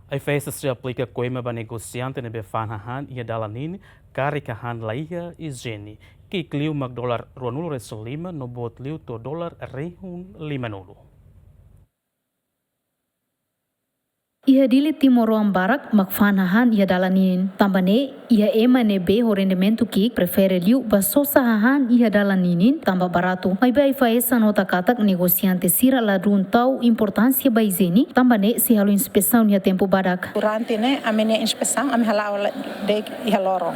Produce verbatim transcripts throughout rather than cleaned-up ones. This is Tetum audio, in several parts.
AIFAESA sei aplika koima ba negosiante ne'ebé fa'an hahán iha dalan ninin, karik hahán laiha ijiene. Ki'ik liu mak dolar ruanulu resin lima no boot liu to'o dolar rihun limanulu. Iha Dili timoroan barak mak fa'an hahán iha dalan ninin. Tanba ne'e, iha ema ne'ebé ho rendimentu ki'ik prefere liu bá sosa hahán iha dalan ninin tanba baratu. Maibé AIFAESA nota katak negosiante sira ladún tau importánsia ba ijiene, tanba ne'e sei halo inspesaun iha tempu badak. Durante ne'e, ami-nia inspesaun, ami hala'o de'it iha loron.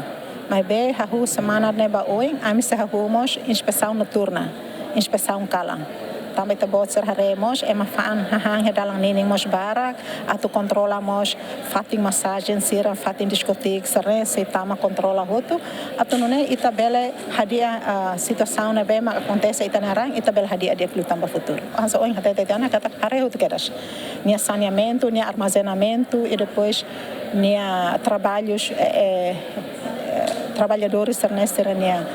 Maibé hahú semana ne'e ba oin, ami sei hahú mós inspesaun noturna, inspesaun kalan. Tanba ita-boot sira haree mós, ema fa'an hahán iha dalan ninin mós barak, atu kontrola mós fatin masajen sira, fatin diskotik sira-ne'e sei tama kontrola hotu. Atu nune'e ita bele hadi'a, ah, situasaun ne'ebé mak akontese ita-nia rai, ita bele hadi'a di'ak liután ba futuru. Hanesan ohin hatete tiha ona katak haree hotu kedas. Nia saneamentu, nia armazenamentu, i depois nia trabalhus, eh, eh, eh, traballadores sira-ne'e sira-nia,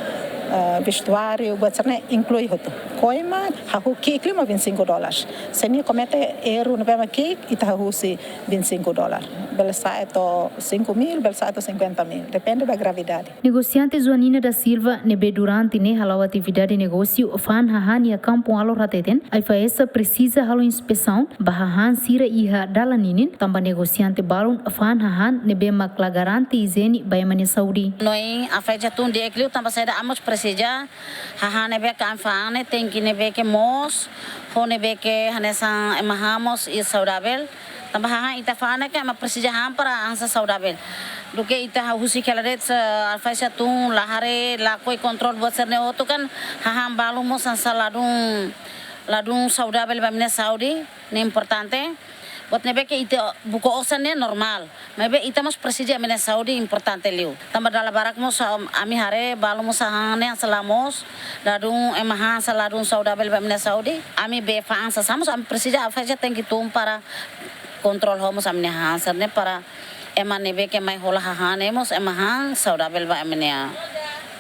eh, vestuáriu, buat sira-ne'e inklui hotu. Koima hahú ki'ik liu mak vinte e cinco dólares. Se nia komete erru ne'ebé mak ki'ik, ita hahú husi vinte e cinco dólares. Bele sa'e to'o cinco mil, bele sa'e to'o cinquenta mil. Depende ba gravidade. Negosiante Joanina da Silva, ne'ebé durante ne'e hala'o atividade negósiu fa'an hahán iha Kampu Alor hateten, AIFAESA presiza halo inspesaun ba hahán sira iha dalan ninin, tanba negosiante balun fa'an hahán ne'ebé mak la garante ijiene ba ema nia saúde. No oin AIFAESA tun di'ak liu tanba saida, ami mós presiza hahán ne'ebé ke ami fa'an ne'e tenke ne'ebé ke moos, ho ne'ebé ke hanesan ema han mós i saudavel. Tanba hahán ita fa'an ne'e ke ema presiza han para hanesan saudavel. Duké ita hahú husik hela de'it, se AIFAESA tun la haree, lakohi kontrola buat sira-ne'e hotu kan, hahán balun mós hanesan ladún, ladún saudavel ba ema nia saúde, ne'e importante. Buat ne'ebé ke ita buka osan ne'e normál. Maibé ita mós presiza ema nia saúde importante liu. Tanba dala barak mós, am-, ami haree balun mós hahán ne'e hanesan la moos, ladún ema han hanesan ladún saudavel ba ema nia saúde. Ami be fa'an sasán mós ami presiza AIFAESA tenke tun para kontrola ho mós ami-nia hahán sira-ne'e para ema ne'ebé ke mai hola hahán ne'e mós ema han saudavel ba ema nia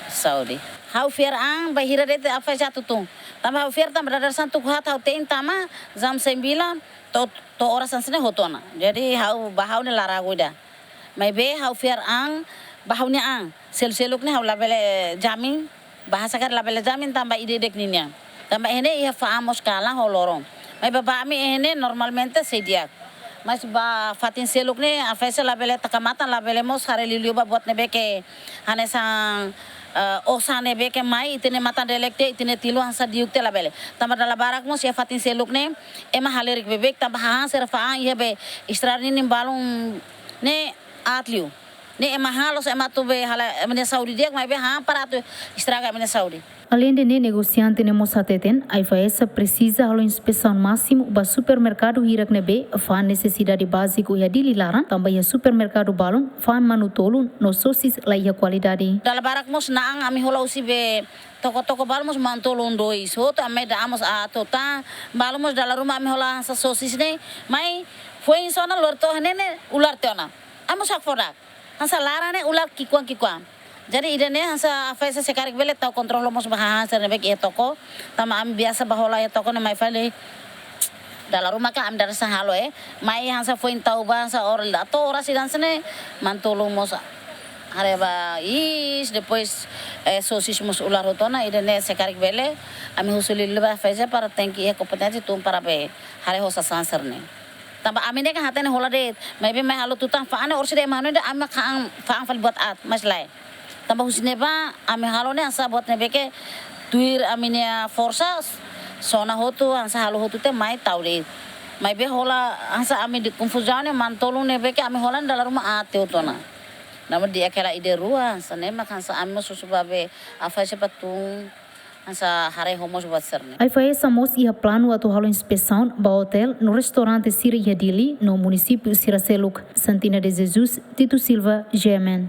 saúde. Ha'u fiar an bainhira de'it AIFAESA atu tun. Tanba ha'u fiar tanba dadeer-saan tuku haat ha'u te'in tama jam sembilan to'o, to'o oras hanesan ne'e hotu ona. Jadi ha'u ba ha'u ne'e la ragu ida. Maibé ha'u fiar an ba ha'u-nia an. Selu-seluk ne'e ha'u labele jamin, bahasa karik labele jamin tanba ida-idak ninian. Tanba iha ne'e iha fa'an mós kalan ho loron. Maibé ba ami iha ne'e normalmente sei di'ak. Mas ba fatin seluk ne'e AIFAESA labele taka matan, labele mós haree liuliu ba buat ne'ebé ke hanesan, eh, osan ne'ebé ke mai ita-nia matan-delek tiha, ita-nia tilun hanesan diuk tiha labele. Tanba dala barak mós iha fatin seluk ne'e ema halerik beibeik tanba hahán sira fa'an iha be estrada ninin balun ne'e aat liu. Ne'e ema han loos ema atu be halo ema nia saúde di'ak, maibé han para atu estraga ema nia saúde. Aleinde ne'e, negosiante ne'e mós hateten, AIFAESA presiza halo inspesaun másimu ba supermerkadu hirak ne'ebé fa'an nesesidade báziku iha Dili laran, tanba iha supermerkadu balun fa'an manu-tolun no sosis laiha kualidade. Dala barak mós na'an ami hola husi be toko-toko balun mós manu-tolun dois. Hotu ami da'an mós atu tan, balun mós dala ruma ami hola hanesan sosis ne'e, mai foin sona luar to'o ne'e ular tiha ona. Ami mós hakfodak. Hanesan laran ne'e ular ki'ikoan-ki'ikoan. Jadi ida-ne'e hanesan AIFAESA se karik bele tau kontrola mós ba hahán sira ne'ebé ke iha toko. Tanba ami biasa bá hola iha toko ne'e mai fali. Dala ruma kan ami dadeer-saan halo, eh. Mai hanesan foin tau ba hanesan or-, atu oras ida hanesan ne'e manu-tolun mós haree ba iis, depois, eh, sosis mós ular hotu ona, ida-ne'e se karik bele ami husu liuliu ba AIFAESA para tenke iha kompeténsia tun para be haree ho sasán sira-ne'e. Tanba ami ne'e kan hatene hola de'it, maibé mai halo tutan fa'an ne'e orsida ema hanoin dehan ami fa'an, fa'an fali buat aat, mas lae. Tanba husi ne'ebá ami halo ne'e hanesan buat ne'ebé ke tuir ami-nia forsa, sona hotu, hanesan halo hotu tiha mai tau de'it. Maibé hola hanesan ami-nia konfuzaun ne'e manu-tolun ne'ebé ke ami hola ne'e dala ruma aat tiha hotu ona. Namun di'ak hela ida-rua, hanesan ne'e mak hanesan ami mós husu ba be AIFAESA para tun hanesan haree ho mós buat sira-ne'e. AIFAESA mós iha planu atu halo inspesaun ba otél no restaurante sira iha Dili no munisípiu sira seluk. Santina de Jesus, Tito Silva, G M N.